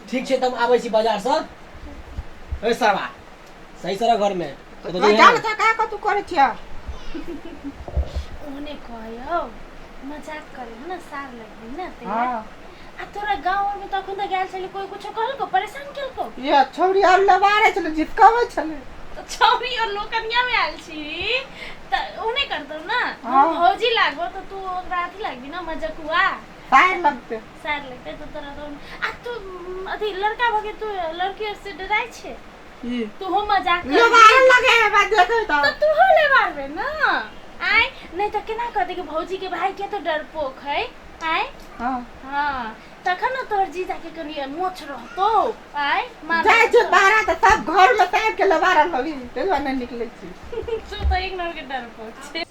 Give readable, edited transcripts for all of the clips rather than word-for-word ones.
ठीक छै, तब आबै छी बाजारसँ। ए सरवा, सही से रह घरमे। कतौ जा जइहे ने तऽ का कतू करै छियै? ओहने कहयो, मजाक करे हो ना, सार लगबी ना ते। हाँ। आ तोरा गाँव में तखन तऽ गेल छली, कोई कुछो कहलको, परेशान केलको? ये छौरी आर लबारे छलै, झिटकाबै छलै। तऽ छौरी और लोकनिया में आयल छी तऽ ओहने करतौ ना। हाँ। हम भौजी लागबो तऽ तू ओकरा अथी लगबी ना, मजकुआ। सार लगतै। सार लगतै तऽ तोरा तो आ तू अथी लड़का भऽ के तू लड़की और से डराइ छै? ई तू हो मजाक कर। लबारे लगे है बात देखै तऽ तऽ तू हो ले मारबे ना। आय नहीं तऽ केना कहते कि भौजी के भाई के तो डरपोक है। आय। हाँ। हाँ, तखन ने तोहर जीजा के कनि मोछ रहतो। आय मार। जाइ छै बाहर तऽ सब घर में तार के लबारा लगी, ताहि दुआरे नहि निकलै छी। तू तऽ एक नंबर के डरपोक छै।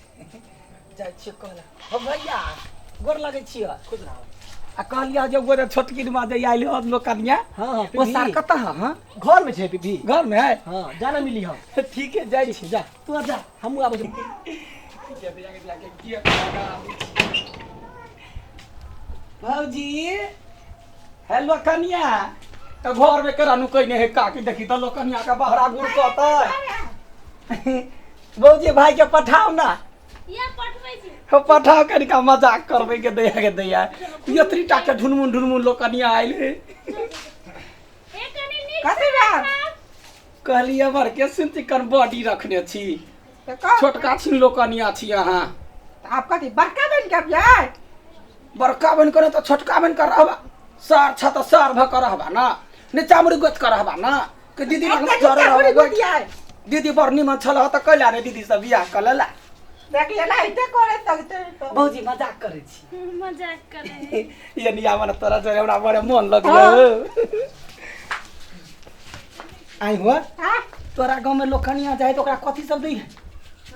जाइ छियै कहला हो भैया, गोर लगै छियै। खुश रहो। आ कहलियै जे गोरे छोटकी मा जे आयल हो लोकनिया। हाँ हाँ। ओ सार कतऽ है? हाँ। घर में छै पीपी। घर में है? हाँ, जाना मिली हम। ठीक है, जाइ छी। जा तू जा, हमहूँ आबै छी। भौजी, हेलो कनिया, तऽ घर में केरा नुकैने है काकी? देखी तऽ लोकनिया के बहरा गुड़ कहतै। भौजी, भाई के पठाओ ना। या पठबै छी। हो, पठाओ, कनिका मजाक करबै के दैया के दैया एतरी टा के ढुनमुन ढुनमुन लोकनिया आयल है। ए कनि नीक कथी से भेल? पठाउ। कहलियै बड़ के सिंचिकन बॉडी रखने छी। तऽ कह। छोटका छिन लोकनिया छी अहाँ। तऽ आब कथी बड़का बनि के अबियै? बड़का बनि कऽ तऽ छोटका बनि कऽ रहबा? सार छ तऽ सार भऽ कऽ रहबा ना, ने चामड़ी गोति कऽ रहबा ना कि दीदी लग एते जरे चामड़ी रहबा? गोतियै। दीदी बड़ निमन छल तऽ कैला ने दीदी से बियाह कऽ लेला? देखिए ना, एते करे तकते तऽ। भौजी, मजाक करै छी। मजाक करे। ये नियामन तोरा से हमरा बड़े मन लगलै। आई हुआ। हाँ। तोरा गाँव में लोकनिया जाए तो ओकरा कथी सब दै है?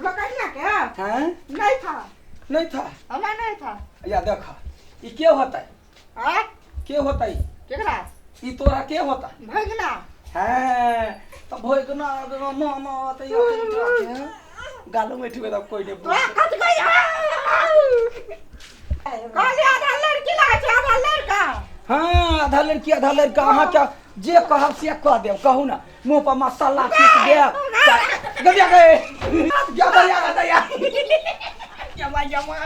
लोकनिया के? हाँ। नहीं था। नहीं था? हमरा नहीं था। या देख, ई के होता है? हाँ? के होता है? केकरा? ई तोरा के होता? भगना। हाँ, तो भोगना मामा तो ये गालो में ठुके तो कोई नहीं। तोरा कत गई? कहली आधा लड़की लागै छै, आधा लड़का। हाँ, आधा लड़की आधा लड़का। अहाँ क्या जे कहब से कह देब। कहू ना, मुंह पर मसाला पीस देब। गदिया गए गदिया गदिया जमा जमा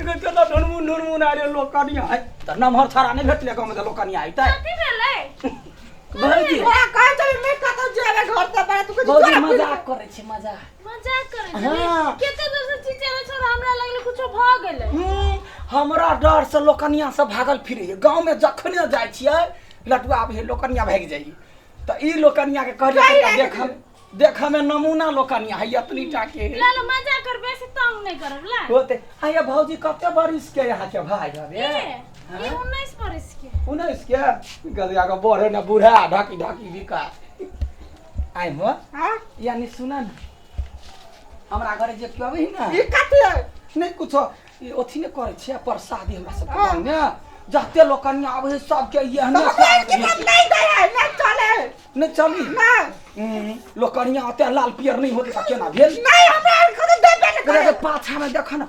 चलो ढुनमुन ढुनमुन आरे लोकनिया है तऽ नमहर छाड़ा नहि भेटलै गाँवमे तऽ लोकनिया अयतै। कथी भेलै? भौजी, तोरा कहै छली नहि कतौ जेबै घर से बाहर, तू कहै भौजी, तोरा मजाक करै छी, मजाक। मजाक करै छली? हाँ। कते देर से चिचेले छौ, हमरा लगलै कुछो भऽ गेलै। हमरा डर से लोकनिया सब भागल फिरैए गाँवमे। जखने जाइ छियै, लटुआ आबै लोकनिया भागि जाइए। तऽ ई लोकनिया के कहलियै कनिका देख, देखऽ में नमूना लोकनिया है एतनी टा के। ला लो, मजाक कर, बेसी तंग नहि करब ला। होते आया। भौजी, कते बरिस के यहाँ के भाई हवे? ए, ई 19 बरिस के। 19 के? गदिया के बढ़े न बूढ़ा ढाकी ढाकी बिका आइ हो। हाँ। यानी सुना न, हमरा घरे जे केओ अबै ना। ई कथी है? नहि कुछो, ई अथी नहि करै छियै प्रसादी हमरा सबके गाँवमे। जते लोकनिया आबै है सबके एहने तऽ हमरा स्वागत के होइ छै। नहीं दै है, नहीं चले। नहि चली? नहीं। लोकनिया ओते लाल पियर नहि होतै तऽ केना भेल? नहीं, हमरा आर के देबे नहीं एकरा करे। के पाछामे देख न।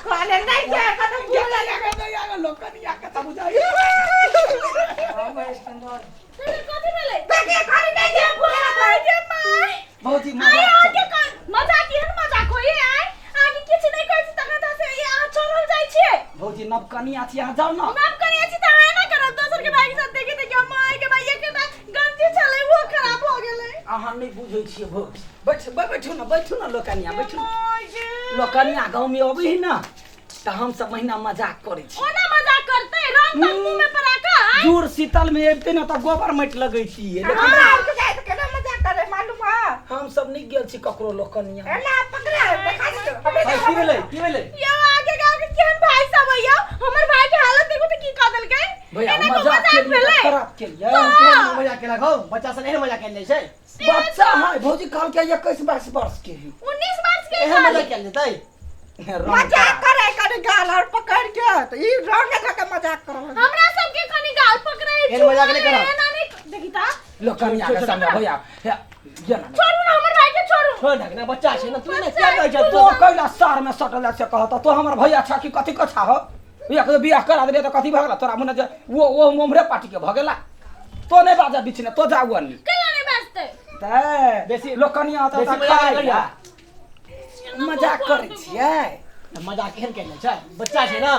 कहले नहीं जे कतौ गेलै गेलै लोकनिया के तऽ बुझाइ। तोरा कथी भेलै? देखिए खाली नहीं जे आइ गे माय। भौजी, आइ मजाक अहाँके चलै। मजाक, एहन मजाक होइए? आइ अहाँके किछु नहि कहै छी तखन तऽ से ई अहाँ चढ़ल जाइ छियै। भौजी, नवकनिया छी अहाँ, जाउ न। नव कनिया छी तऽ अहाँ एना करब? दोसर के भाई के साथ देखी देखी हम माय के भाई एकेटा गंजी छलै, ओहो खराब भऽ गेलै। अहाँ नहि बुझै छियै भौजी। बैठ बैठू ने, बैठू ने लोकनिया, बैठू ने। माय गे। लोकनिया गाँवमे अबै है ने तऽ हमसब महीना मजाक करै छी। ओना मजाक करतै? रंग तंग मुँह में पर आका आइ। जूर शीतल में अबिते ने तऽ गोबर माटि लगैतियै, लेकिन हमरा आर के जाय तऽ केना मजाक करे मालूम है? हमसब नहि गेल छी ककरो लोकनिया। एना पकड़ा देखा दे हमरा। की भेलै, की भेलै? यौ, आगे गाँव के केहन भाई सब है यौ? हमर भाई के हालत देखू तऽ की कऽ देलकै। भैया, एना को मजाक मजाक केलियै तऽ भेलै? खराब केलियै। तऽ मजाक केलक हौ? बच्चा सब एहन मजाक कयल जाइ छै? बच्चा है भौजी, कहलकै 21 22 वर्ष के है। 19 वर्ष के। एहन मजाक कयल जेतै? रंग मजाक करे करे गाल और पकड़ के तऽ ई रंग धऽ के मजाक करब। हमरा सबके कनि गाल पकड़ै। एहन मजाक नहि करब। एना नहि देखी ता। लोकनिया के सामने भैया हे, ये ना। छोड़ू ना, हमर भाई के छोड़ू। छोड़ ढक ना, बच्चा छै ना। तू ना क्या कहै छै? तो कैला सार में सटल से कहता तो हमर भैया छा कि कथी कछा हो? एक बियाह करा देलियै तऽ कथी भऽ गेला तोरा मुने जे वो वो उम्हरे पार्टी के भऽ गेला। तो नहीं बाजा बीच ने तो जाऊ अन्नी। केला नहीं बाजते। ते बेसी लोक कनिया तऽ बेसी तऽ मजाक खाइ करिया। मजाक करै छियै। मजाक केहन केने छै बच्चा छै ना।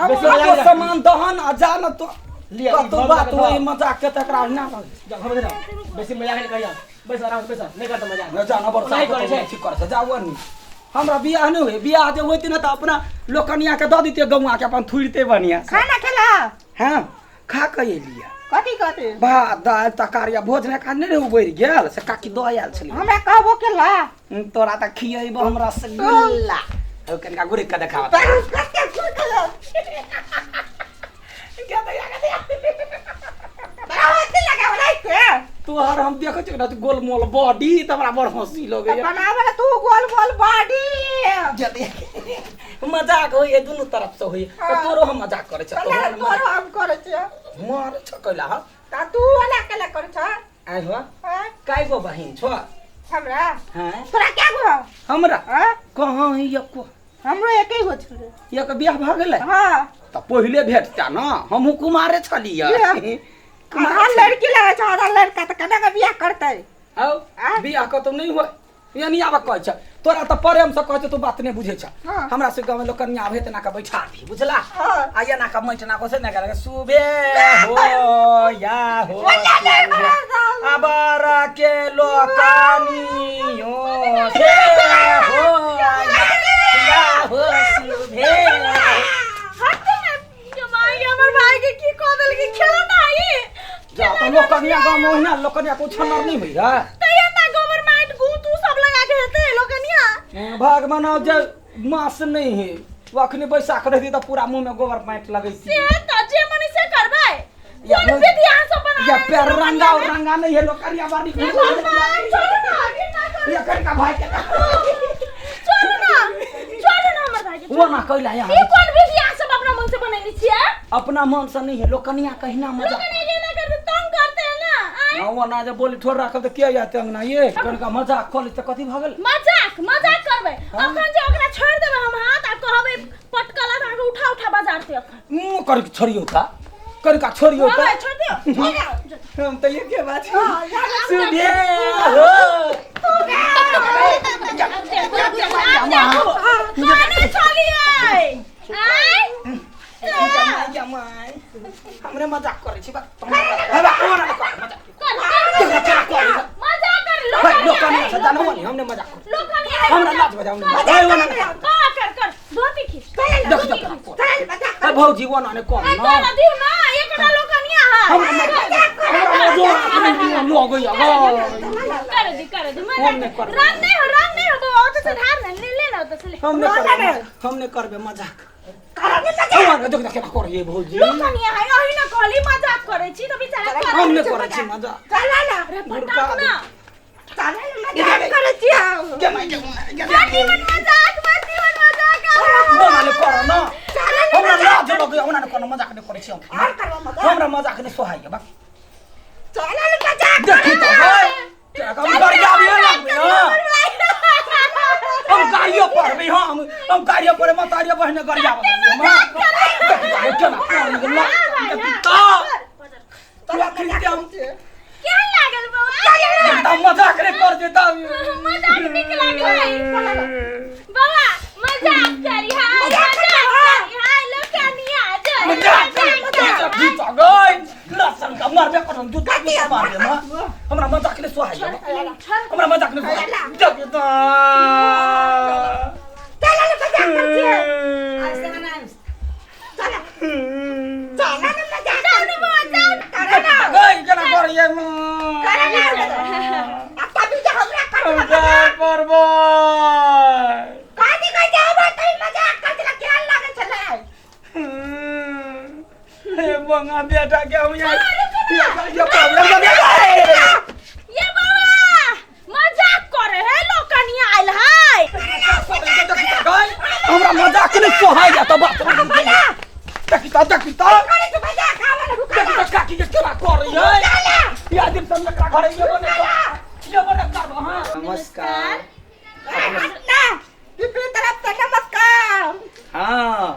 बेसी बेसी मजाक तो सामान दहन आ जा न तो लिअ, कतौ ई बात घर होई में मजाक के तकरा ना जा घर में जा। बेसी मजाक नहीं करिया बैस आराम से बैस नहीं करता मजाक। न जा न बरसा नहीं करै छै। ठीक करै छै जाऊ अन्नी। हमरा बियाह नहीं होय बियाह जे होइते न तऽ अपना लोकनिया के दऽ दितियै गौआ के अपन थुरिते बढ़िया से। खाना खेला? हाँ खा के एलियै। कथी कथी? भात दालि तरकारी आ भोज नहि खा नहि रहे उबरि गेल से काकी दऽ आयल छलै। हमरा कहबो केला? तोरा तऽ खियेबो हम रसगुल्ला। हौ कनिका गुड़ि कऽ देखाब। कते गुड़ के तोहर हम देखै छियै ने गोल मोल बॉडी तऽ हमरा बड़ हँसी लगैया। बनावे तू गोल मोल बॉडी। मजाक होइए दुनू तरफ से होइए तऽ तोरो हम मजाक करै छियै। तोरो हम करै छियै। मारै छ कैला हँ? तऽ तू ओना केला करै छ? आइ हो कै गो बहिन छौ? हमरा? हाँ तोरा कै गो? हमरा कहाँ है एको? हमरो एके गो छलै। एक बियाह भऽ गेलै? हाँ। तऽ पहिले भेटता न हमहूँ कुमारे छलियै। आधा लड़की लगै छै आधा लड़का तऽ केना के बियाह करतै? हौ बियाह कतौ नहि होय यानी आब कहै छ तोरा तऽ प्रेम से कहै छ तू बात नहि बुझै छ। हमरा से गाँव में लोक कनिया आबै तेना के बैठा दी बुझला आ एना के माटि ना कोसे ना के सुबे हो या हो अबर के लोकनियो से हो या हो सुबे। हट ना जमाई हमर भाई के की कह देलकी खेलो ना ई। जा तऽ लोक कनिया गाँव में ओहिना लोक कनिया को छनर नहीं होई है। त एना गोबर माटि गू तू सब लगा के हेतै लोकनिया। भगवान जे मास नहीं है वो अखनी बैसाख रहती तऽ पूरा मुंह में गोबर माटि लगै से तऽ जे मने से करबै कोन विधि अहाँ सब बना या पैर रंगा और रंगा नहीं है लोक कनिया बारी छोड़ो ना या कनिका भाई के छोड़ो ना छोड़ो ना हमर भाई के वो ना कैला यहाँ ई कोन विधि अहाँ सब अपना मन से बनैने छियै? अपना मन से नहीं है लोक कनिया कहिना मजा लोकनिया के ना करते तंग करते हैं ना। ना वो ना जे बोली ठोर राखल तऽ के जाते अंगना ये कनिका मजाक कऽ ली तऽ कथी भऽ गेल? मजाक मजाक करबै अखन जे ओकरा छोड़ि देबै हम हाथ आ कहबै पटकला अहाँके उठा उठा बाजार से अखन मुँह करके छोड़ियौ तऽ कनिका छोड़ियौ हाँ तऽ भाई छोड़ दियौ। हम तऽ एके बात सुधे हो खाने छलियै आय हमरे मजाक करै छी मजाक मजाक कर लोक कनिया से जानबो नहीं हमने मजाक कर लोकनिया हमरा लाज बजाउ कर कर धोती खींच देख देख ए भौजी वो ना ने कम ए ना तोरा दिउ ना एकटा लोकनिया है। हमरा मजो अपने लगै कर दी मजाक रंग नहीं हो रंग नहीं हो बाबा ओतऽ से धार ना ले ले ना ओतऽ से ले। हमने करबे मजाक हमरा देख देख केना करिए भौजी। लोकनिया है ओही ना कहली मजाक करै छी तऽ बेचारा हमने करै छी मजाक। चला ना अरे पटाक ना चला ना मजाक करै छी हम। मत मजाक मत मजाक ओना ने कर ना हमरा लाज लगै ओना ने कर मजाक ने करै छी हम। और करबो मजाक? हमरा मजाक ने सोहाइए बा चला ना मजाक देखी तऽ है हम गाड़िया भी लगबै हम गाड़ियो पढ़बै हम गाड़ियो पढ़बै मतारियो बहिने गाड़िया केना केहन लागल बौआ? मजाक रे कर देता मजाक नीक लागलै बौआ। मजाक करी हाय मजाक करी हाय लोकनिया जो मजाक गई लसन का मारबे करम जूता के मारबे हमरा मजाक ने सोहाइए हमरा मजाक ने सोहाइए देख त चला ना मजाक करै छी। चला चला ना मजाक जाउ ने बौआ जाउ करे ना गई केना करिए करे ना आ तभी जे हमरा करबो मजाक करबो कादी कहै छै हमरा कहीं मजाक करै छलै केहन लागै छलै? हे बंगा बेटा के हम यहाँ ये प्रॉब्लम बन गई। ये बाबा मजाक करे है लोकनिया आइल है। हमरा मजाक नहीं सोहाय जाता बात देखी त देखी त करे तू मजाक आवे ना रुका देखी त काकी के केना करै है या दिन सब एकरा घरे ये बने ये बने करबो। हां नमस्कार ना पिपरी तरफ से नमस्कार। हां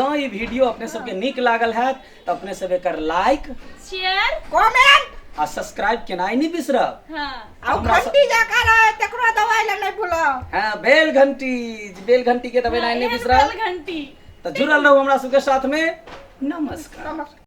जँ ई वीडियो अपने सबके नीक लागल हैत तऽ अपने सब एकर लाइक, शेयर, कमेंट आ सब्सक्राइब केनाइ नहि बिसरब। हाँ। आ घंटी जका रहे तकरो दबाइ ला नहीं भूलब। हाँ, बेल घंटी, बेल घंटी के दबेनाइ नहि बिसरब। बेल घंटी। तऽ जुड़ल रहू हमरा सबके साथ में। नमस्कार। नमस्कार।